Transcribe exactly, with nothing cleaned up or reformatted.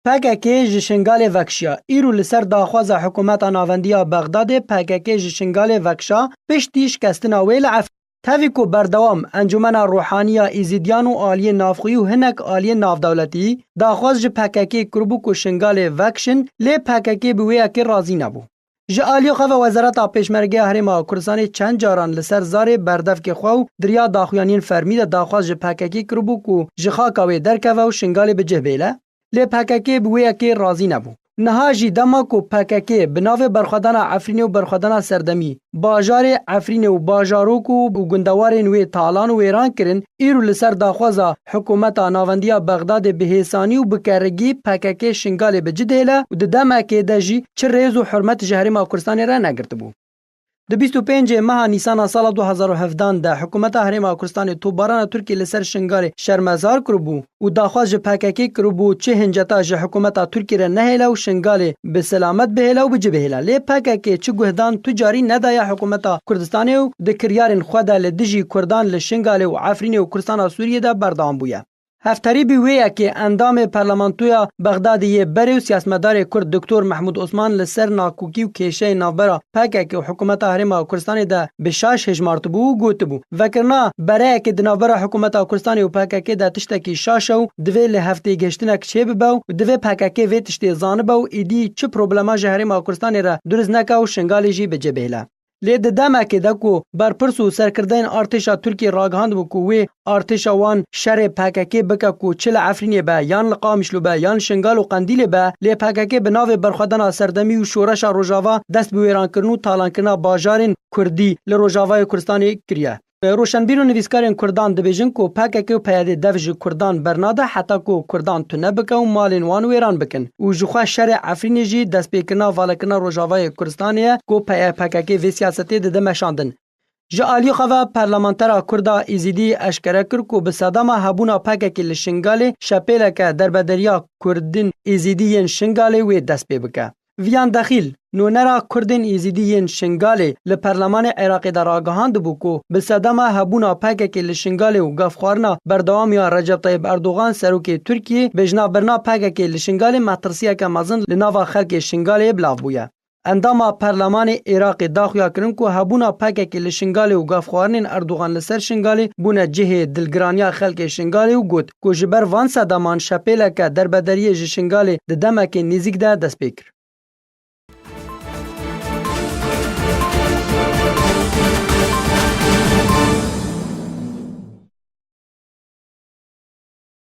P K K ji Şingalê vekişiya. Îro li ser daxwaza hikûmeta navendî ya Bexdadê P K K ji Şingalê vekişa, piştî şikestina wê li Efrînê. Tevî ku berdewam Encûmena Ruhanî ya Êzîdiyan û aliyên navxweyî û hinek aliyên navdewletî daxwaz ji P K K kiribû ku Şingalê vekişin, lê P K K bi wê yekê razî nebû. Ji aliyê xwe ve Wezareta Pêşmergeya Herêma Kurdistanê çend caran li ser zarê berdevkê xwe û di riya daxuyaniyên fermî de daxwaz ji P K K kiribû ku ji xaka wê derkeve û Şingalê bi cih bêle. Lê P K K bi wê yekê razî nebû. Niha jî dema ku P K K bi navê berxwedana Efrînê û berxwedana serdemî bajarê Efrînê û bajarok û gundewarên wê talan û wêran kirin, îro li ser daxwaza hikûmeta navendî ya Bexdadê bi hêsanî û bi kerigî P K K Şingalê bi cih dihêle û di demekê de jî çi rêz û hurmet ji Herêma Kurdistanê re negirtibû. Di bîst û pêncê meha Nîsana sala du hezar û hevdehan de hikûmeta Herêma Kurdistanê topbarana Tirkiyê li ser Şingalê şermezar kiribû û daxwaz ji P K K kiribû çi hinceta ji hikûmeta Tirkiyê re nehêle û Şingalê bi selamet bihêle û bi cih bihêle. Lê P K K çi guhdan tu carî nedaye hikûmeta Kurdistanê û di kiryarên xwe de li dijî Kurdan li Şingalê û Efrînê û Kurdistana Sûriyê de berdewam bûye. Hevterîbî wê yekê endamê Parlamentoya Bexdadê yê berê û siyasetmedarê Kurd Doktor Mehmûd Osman li ser nakokî û kêşeyên navbera P K K û hikûmeta Herêma Kurdistanê de bi şaş hejmartibû û gotibû, vekirina bereyekê di navbera hikûmeta Kurdistanê û P K K de tiştekî şaş e û divê lihevtêgihiştinek çêbibe û divê P K K vê tiştê zanibe û êdî çi problema ji Herêma Kurdistanê re durist neke û Şingalê jî bi cih bihêle. Lê di demekê de ku berpirs û serkirdeyên artêşa Tirkiyê ragihandibû ku wê artêşa wan şerê P K K bike ku çi li Efrînê be, yan li Qamişlo be, yan Şingal û Qendîlê be, lê P K K bi navê berxwedana serdemî û şoreşa Rojava dest bi wêrankirin û talankirina bajarên Kurdî li Rojavayê Kurdistanê kiriye. Roşenbîr û nivîskarên Kurdan dibêjin ku P K K û P Y D dev ji Kurdan bernade heta ku Kurdan tune bike û malên wan wêran bikin û ji xwe şerê Efrînê jî destpêkirina valekirina Rojavayê Kurdistanê ye ku P Y P K K vê siyasetê dide meşandin. Ji aliyê xwe ve parlamentera Kurda Êzîdî eşkere kir ku bi sedema hebûna P K K li Şingalê şepêleke derbederiya Kurdên Êzîdî yên Şingalê wê dest pê bike. Viyan Dexîl, nûnera Kurdên Êzîdî yên Şingalê li Perlemanê Iraqê de ragihandibû ku bi sedema hebûna P K K li Şingalê û gefxwarina berdewam ya Recep Tayyip Erdogan, serokê Tirkiyê, bi jinavbirina P K K li Şingalê metirsiyeke mezin li nava xelkê Şingalê bilav bûye. Endama Perlemanê Iraqê da xuya kirin ku hebûna P K K li Şingalê û gefxwarinên Erdogan li ser Şingalê bûne cihê dilgiraniya xelkê Şingalê û got ku ji ber van sedeman şepêleke derbederiyê ji Şingalê di demekê nêzîk de dest pê kir.